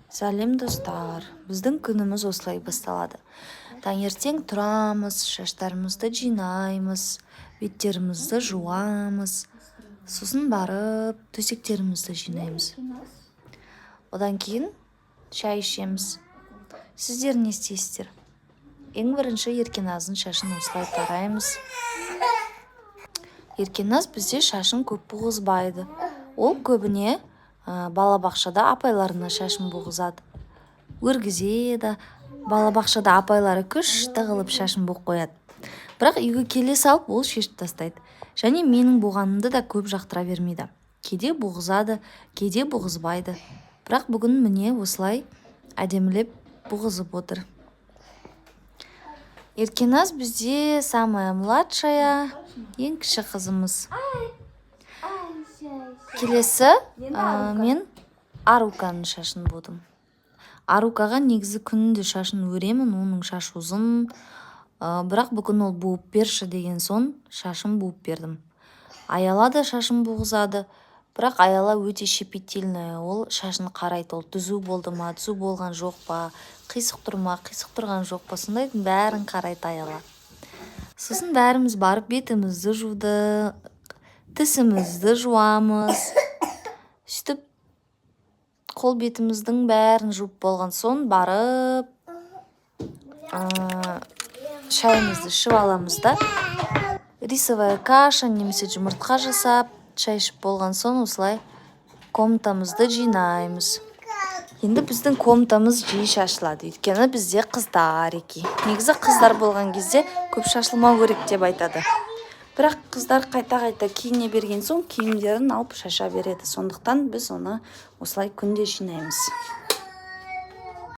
Сәлем, достар! Біздің күніміз осылай басталады. Таңертең тұрамыз, шаштарымызды жинаймыз, беттерімізді жуамыз, сосын барып төсектерімізді жинаймыз. Одан кейін шай ішеміз. Сіздер не істейсіздер? Ең бірінші Еркеназдың шашын осылай тараймыз. Еркеназ бізде шашын көп буғызбайды. Ол көбіне балабақшада апайларына шашын буғызады, өргізеді. Балабақшада апайлары күшті қылып шашын буып қояды, бірақ үйге келе салып ол шешіп тастайды. Және менің буғанымды да көп жақтыра бермейді. Кейде буғызады, кейде буғызбайды. Бірақ бүгін, міне, осылай әдемілеп буғызып отыр. Еркеназ бізде самая младшая, ең кіші қызымыз. Келесі мен Аруканың шашын будым. Арукаға негізі күнде шашын өремін, оның шашы ұзын. Бірақ бүгін ол буып берші деген соң, шашын буып бердім. Аяла да шашын буғызады, бірақ Аяла өте щепетильная. Ол шашын қарайды, ол түзу болды ма, түзу болған жоқ па, қисық тұр ма, қисық тұрған жоқ па, сондайдың бәрін қарайды Аяла. Сосын бәріміз барып бетімізді жуды, тісімізді жуамыз. Сөйтіп, қол бетіміздің бәрін жуып болған соң, барып шайымызды ішіп аламыз да, рисовая каша немесе жұмыртқа жасап, шай ішіп болған соң, осылай комнатамызды жинаймыз. Енді біздің комнатамыз жиі шашылады, өйткені бізде қыздар екен. Негізі қыздар болған кезде көп шашылмау керек деп айтады, бірақ қыздар қайта-қайта киіне берген соң, киімдерін алып шаша береді. Сондықтан біз оны осылай күнде жинаймыз.